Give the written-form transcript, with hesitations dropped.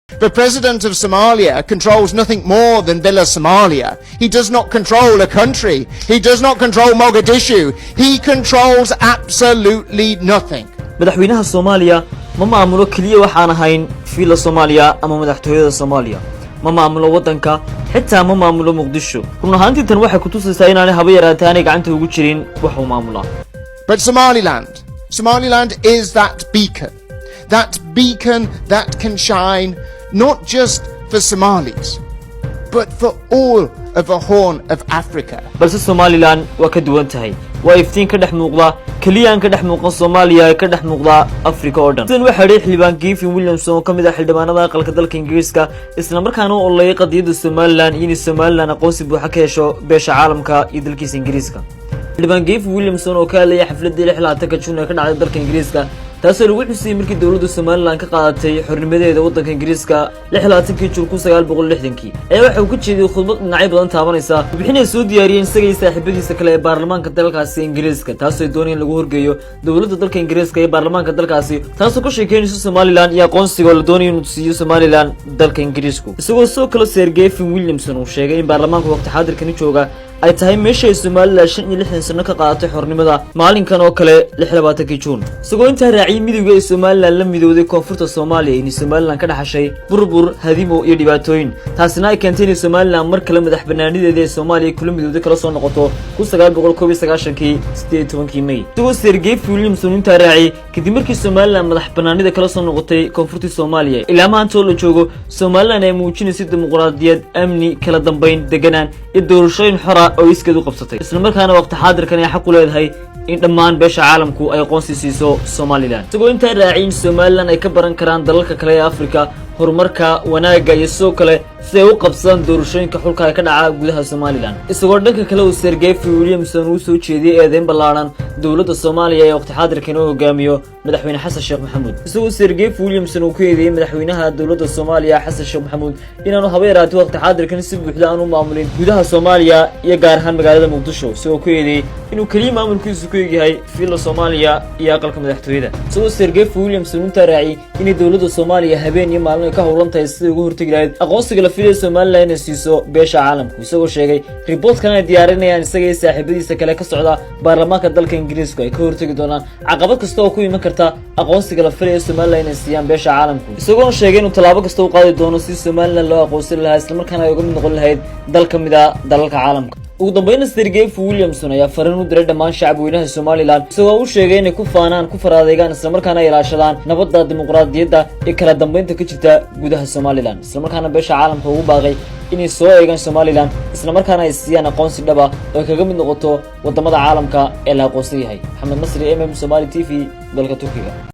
The president of Somalia controls nothing more than Villa Somalia. He does not control a country. He does not control Mogadishu. He controls absolutely nothing. Madaxweynaha Soomaaliya ma maamulo keliya waxaan ahayn Villa Soomaaliya ama madaxtooyada Soomaaliya. Ma maamulo waddanka, xitaa ma maamulo Muqdisho. Run ahaantii, tan waxay kutusaysaa inaanay haba yaraatee aanay gacanta ugu jirin wax uu maamulaa. But Somaliland, Somaliland is that beacon. That beacon that can shine not just for Somalis, but for all of the Horn of Africa. Balse Somaliland waa ka duwan tahay. Waa iftiin ka dhex muuqda, keliya aan ka dhex muuqan Soomaaliya, ee ka dhex muuqda Afrika oo dhan. Sidan waxaa idhi xildhibaan Gavin Williamson oo ka mid ah xildhibaanada aqalka dalka Ingiriiska, islamarkaana u ololeeyay qadiyadda Somaliland iyo inay Somaliland aqoonsi buuxa ka hesho beesha caalamka iyo dalkiisa Ingiriiska. Xildhibaan Gavin Williamson oo ka hadlayay xafladii 26-ka Juun ee ka dhacday dalka Ingiriiska, taasoo lagu xusiyey markii dowladda Somaliland ka qaadatay xornimadeeda waddanka Ingiriiska 26-kii Juun 1960-kii, ayaa waxa uu ka jeediyey khudbad dhinacyo badan taabanaysa, warbixin ay soo diyaariyeen isaga iyo saaxiibadiisa kale ee baarlamaanka dalkaasi Ingiriiska, taasoo ay doonayeen lagu horgeeyo dowladda dalka Ingiriiska iyo baarlamaanka dalkaasi, taasoo ka sheekeynaysa Somaliland iyo aqoonsiga oo la doonayo inuu siiyo Somaliland dalka Ingiriisku. Isagoo sidoo kale Sir Gavin Williamson uu sheegay in baarlamaanka waqti xaadirkani jooga ay tahay meesha ay Somaliland 65 sano ka qaadatay xornimada maalinkan oo kale, 26-kii Juun. Isagoo intaa raaciyay midowga ay Somaliland la midowday koonfurta Soomaaliya inay Somaliland ka dhaxashay burbur, hadimo iyo dhibaatooyin, taasina ay keentay inay Somaliland mar kale madax banaanideeda ee Soomaaliya kula midowday kala soo noqoto 1991-kii 18-kii May. Isagoo Sir Gavin Williamson intaa raaciyay kadib markii Somaliland madax banaanida kala soo noqotay koonfurtii Soomaaliya, ilaa maanta oo la joogo Somaliland ay muujinaysay dimuqraadiyad, amni, kala dambayn, deganaan iyo doorashooyin xora oo iskeed u qabsatay, islamarkaana waqti xaadirkan ay xaq u leedahay in dhammaan beesha caalamku ay aqoonsi siiso Somaliland. Isagoo intaa raaciyay in Somaliland ay ka baran karaan dalalka kale ee Afrika horumarka, wanaagga iyo sidoo kale si ay u qabsadaan doorashooyinka xulka ee ka dhaca gudaha Somaliland. Isagoo dhanka kale uu Sir Gavin Williamson uu soo jeediyey eedeyn ballaadhan dowladda Soomaaliya ee waqti xaadirkan uu hogaamiyo madaxweyne Xasan Sheekh Maxamuud. Isagoo Sir Gavin Williamson uu ku eedeeyey madaxweynaha dowladda Soomaaliya, Xasan Sheekh Maxamuud, inaanu haba yaraatay waqti xaadirkan si buuxda aan u maamulin gudaha Soomaaliya iyo gaar ahaan magaalada Muqdisho, isagoo ku eedeeyey inuu keliya maamulkiisu ku egyahay Villa Soomaaliya iyo aqalka madaxtooyada. Isagoo Sir Gavin Williamson intaa raaciyey inay dowladda Soomaaliya habeen iyo maalin ay ka howlan tahay sidai uga hortegi lahayd aqoonsiga la filaya Somaliland inay siiso beesha caalamku. Isagoo sheegay report-kan ay diyaarinayaan isaga iyo saaxiibadiisa kale ka socda baarlamaanka dalka Ingiriisku ay ka hortegi doonaan caqabad kasta oo ku iman karta aqoonsiga la filaya Somaliland inay siiyaan beesha caalamku. Isagoona sheegay inuu tallaabo kasta u qaadi doono si Somaliland loo aqoonsan lahaa, islamarkaana ay uga mid noqon lahayd dal ka mid a dalalka caalamka. Ugu dambayna, Sir Gavin Williamson ayaa fariin u diray dhammaan shacab weynaha Somaliland, isagoo u sheegay inay ku faanaan, ku faraadeegaan, islamarkaana ay ilaashadaan nabadda, dimuqraadiyadda iyo kala dambeynta ka jirta gudaha Somaliland, islamarkaana beesha caalamka ugu baaqay inay soo eegaan Somaliland, islamarkaana ay siiyaan aqoonsi dhaba oo ay kaga mid noqoto wadamada caalamka ee la aqoonsan yahay. Maxamed Nasri, MM Somali TV, dalka Turkiga.